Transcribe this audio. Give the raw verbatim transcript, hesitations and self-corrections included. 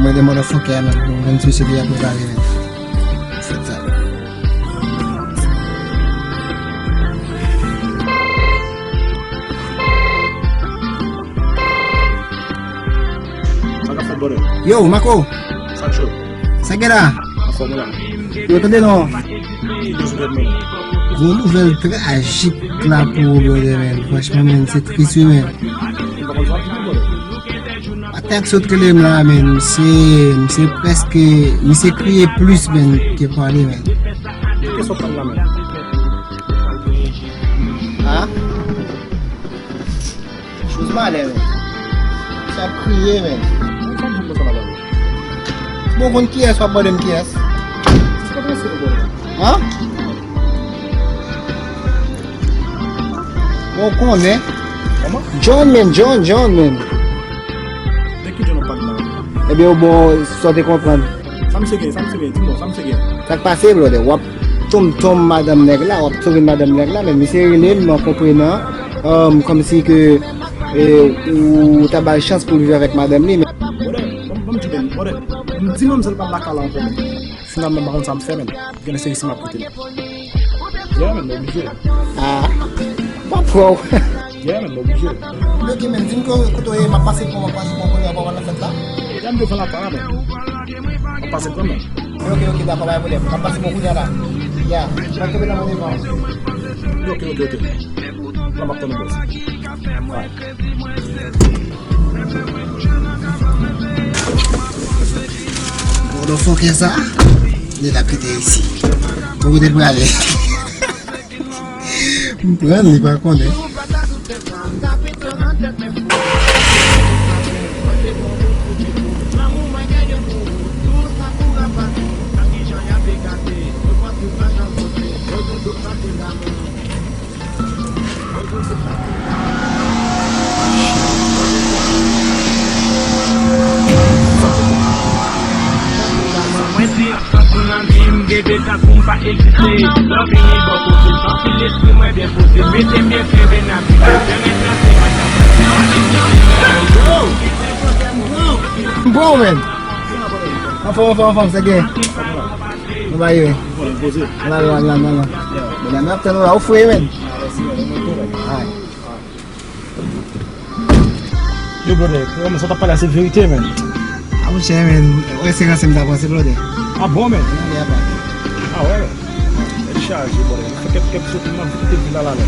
Mwen, de motherfucker, man. Mwen, menm si se li ap prepare, man. Se sa. Sa k ap fèt, brother? Yo, Marco. Sa k cho? Sa k gen la? Anfòm ou la? Yo, tande non. Ki nouvèl, man? Gwo nouvèl trajik la pou ou, brother, man. Franchman, man, se tris, wi, man. M pa konn sa w ap di, brother. Atè k sot rele m la, man, misye, misye prèske, misye kriye plis, man, ke pale, man. Ki kesyon w pale la, man? Ha? Choz malè, man. Misye ap kriye, man. Mwen konn sa, madanm. Bon, konn kiyès w ap mande m kiyès? Se pa prese nou, brother. Ha? Bon, konnen. Kòman? John, man, John, John, man. De ki John w ap pale la? Ebyen, bon, sa w te konprann. Sa misye gen, sa misye gen, di m non, sa misye gen. Sa k pase, brother? W ap tonm tonm madanm nèg la, w ap tourin madanm nèg la, men misye rele m, mwen konprenan, um, kòmsi ke, eh, ou ta ba l chans pou l viv avèk madanm li, men. Brother, ban m, ban m di w, brother, m di manmzèl pa lakay la ankò, men. Finalman, m pa konn sa m fè, men. Gen de se isi m ap kite l. Yeah, man, m oblije. Ah, pa pwòw. Yeah, man, m oblije. Ok, man, di m ko-, kote w ye, m ap pase pran, m ap pase pran kounye a, pou w al nan fèt la. Yeah, m devan lakay la, man. M ap pase pran, man. Ok, ok, dakò, pa gen pwoblèm. M ap pase pran kounye a la. Yeah, m ap kenbe nan men devan. Ok, ok, ok. La, m ap tann ou, boss. Alright. Motherfucker sa, li la kite isi. Bon, kote l prale? M pran li pa konnen. Mwen di, ansanm pou lanvi m, bebe, tankou m pa egziste. Lè w vini bò kote m, santi lespri mwen byen poze. Mete m byen fere nan vi m. Fè retrase mwen nan mwen. M pran w, man. Anfòm, anfòm, anfòm, sa gen. Nou ba yo. Bon, poze. Ala, ala, ala, ala. Medam, n ap tann ou la, ou fre, man. Ay. Yo, brother, kòman sa w t ap pale a se verite, man. A, monchè, man, wè se ranse m ta pran, se, brother. A bon, man? Nan lè a pa. A, wè, man. Tèt chaje, brother. Fè kèk, kèk soti, m anvi kite vil la, la, la.